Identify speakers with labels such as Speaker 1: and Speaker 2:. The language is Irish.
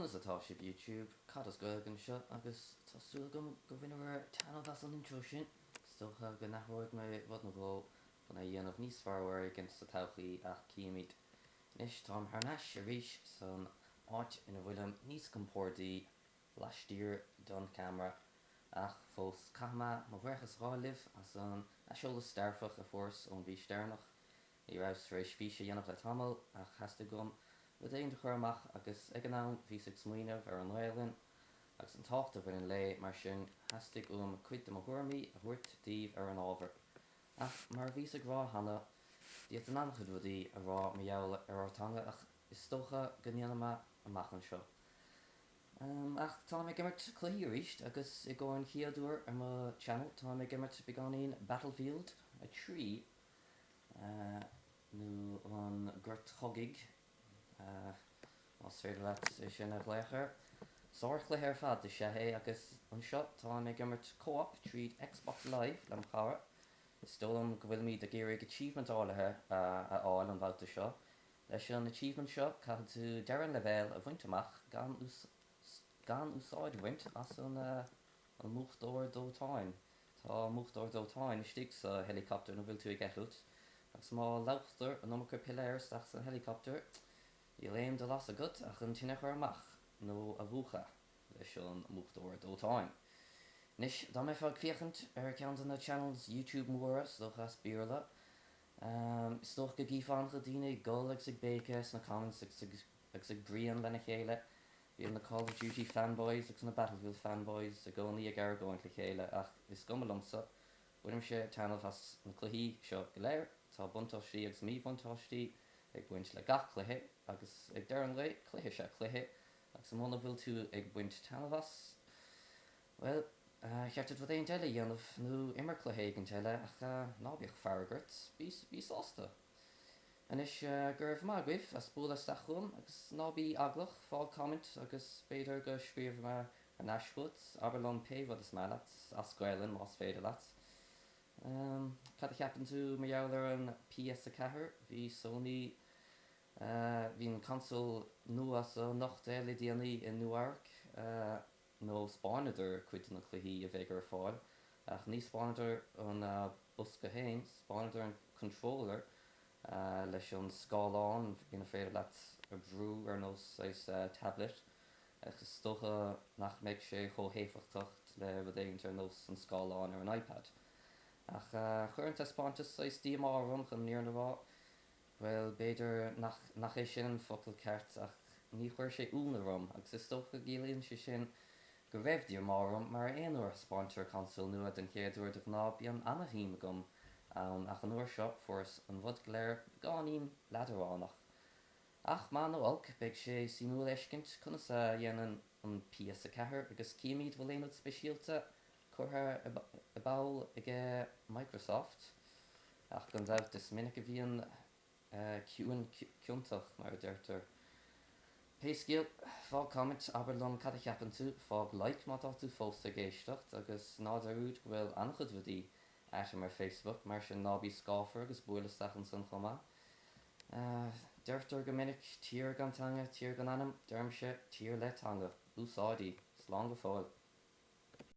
Speaker 1: Conas atá sibh YouTube? Cad as Gaeilge anseo agus tá súil agam gur bhaineabhair taitneamh as an intro sin. Is dócha go n-athróidh mé rud nó dhó chun é a dhéanamh níos fearr uair éigin sa todhchaí ach cífimid. Anois táim thar n-ais arís san áit ina bhfuilim níos compordaí laistiar don cheamara ach fós caithfidh mé mo bhuíochas a rá libh as an aiseolas dearfach a fuaireas ón bhfís deireanach. Ní rabhas tar éis fís a dhéanamh le tamall ach theastaigh uaim rud éigin a chur amach agus ag an am bhíos ag smaoineamh ar an nGaelainn agus an tábhacht a bhaineann léi, mar sin theastaigh uaim cuid de mo thuairimí a thabhairt daoibh ar an ábhar. Ach mar a bhíos ag rá cheana, d'fhéadfainn an-chuid rudaí a rá mar gheall ar ár dteanga ach is dócha go ndéanfaidh mé amach anseo. Ach táim ag imirt cluichí arís agus i gcomhair an chéad uair ar mo channel táim ag imirt beagáinín Battlefield 3. nó an Gort Chogaidh, más féidir leat é sin a ghlaoch air. Sárchluiche ar fad is ea é agus anseo táim ag imirt co-op tríd Xbox Live le mo chara. Is dóigh liom go bhfuilimid ag iarraidh achievement áirithe a fháil an babhta seo. Leis an achievement seo caithfidh tú deireadh an leibhéil a bhaint amach gan gan úsáid a bhaint as an An múchtóir dóiteáin. Tá múchtóir dóiteáin istigh sa helicopter ina bhfuil tú ag eitilt, agus má lamhchtar an iomarca piléar isteach san helicopter, níl aon dul as agat ach an tine a chur amach, nó a mhúchadh, leis an múchtóir dóiteáin. Anois, dá mbeifeá ag féachaint ar cheann de na channels YouTube móra, is dócha as Béarla, is dócha go gcífeá an-chuid daoine ag gol agus ag béiceadh sna comments agus ag agus ag bruíon lena chéile. Bíonn na Call of Duty fanboys agus na Battlefield fanboys i gcónaí ag argóint le chéile ach is cuma liomsa, bainimse taitneamh as na cluichí seo go léir, tá buntáistí agus míbhuntáistí ag baint le gach cluiche agus ag deireadh an lae, cluiche is ea cluiche agus muna bhfuil tú ag baint taitneamh as, bhuel, cheart duit rud éigin eile a dhéanamh nó imir cluiche éigin eile ach ná bíodh fearg ort, bí sásta. Anois, go raibh maith agaibh as bualadh isteach chugam agus ná bí eaglach, fág comment agus b'fhéidir go scríobhfaidh mé thar n-ais chugat, abair liom pé rud is maith leat, as Gaelainn más féidir leat. Cad a cheapann tú mar gheall ar an PS4? Bhí Sony, bhí an console nua seo nochtaithe le déanaí i Nua-Eabhrac, nó 'spáineadar cuid de na cluichí a bheidh ar fáil, ach ní 'spáineadar an bosca féin, 'spáineadar an controller leis an scáileán ina féidir leat a bhrú ar nós saghas tablet, ach is dócha nach mbeidh sé chomh héifeachtach le rud éigint ar nós an scáileán ar an iPad. Ach chuir an taispeántas saghas díomá orm chun an fhírinne a rá. Bhuel, b'fhéidir nach nach é sin an focal ceart ach ní chuir sé ionadh orm agus is dócha go gciallaíonn sé sin go raibh díomá orm mar aon uair a thaispeáintear consól nua den chéad uair de ghnáth bíonn ana-shuim agam ann ach an uair seo fuaireas an rud go léir beagáinín leadránach. Ach maith nó olc beidh sé suimiúil a fheiscint conas a dhéanann an PS4 agus cífimid bhfuil aon rud speisialta curtha i bpoll aige Microsoft, ach gan dabht is minic a bhíonn ciúin ciontach, mar a deirtear. Pé scéal, fág comment, abair liom cad a cheapann tú, fág like má tá tú fós ag éisteacht, agus ná dearúd go bhfuil an-chuid rudaí a'm ar Facebook, mar sin ná bí scáfar agus buail isteach ansan chomh maith. Deirtear go minic, tír gan teanga, tír gan anam, deirimse, tír le teanga. Úsáid í. Slán go fóill.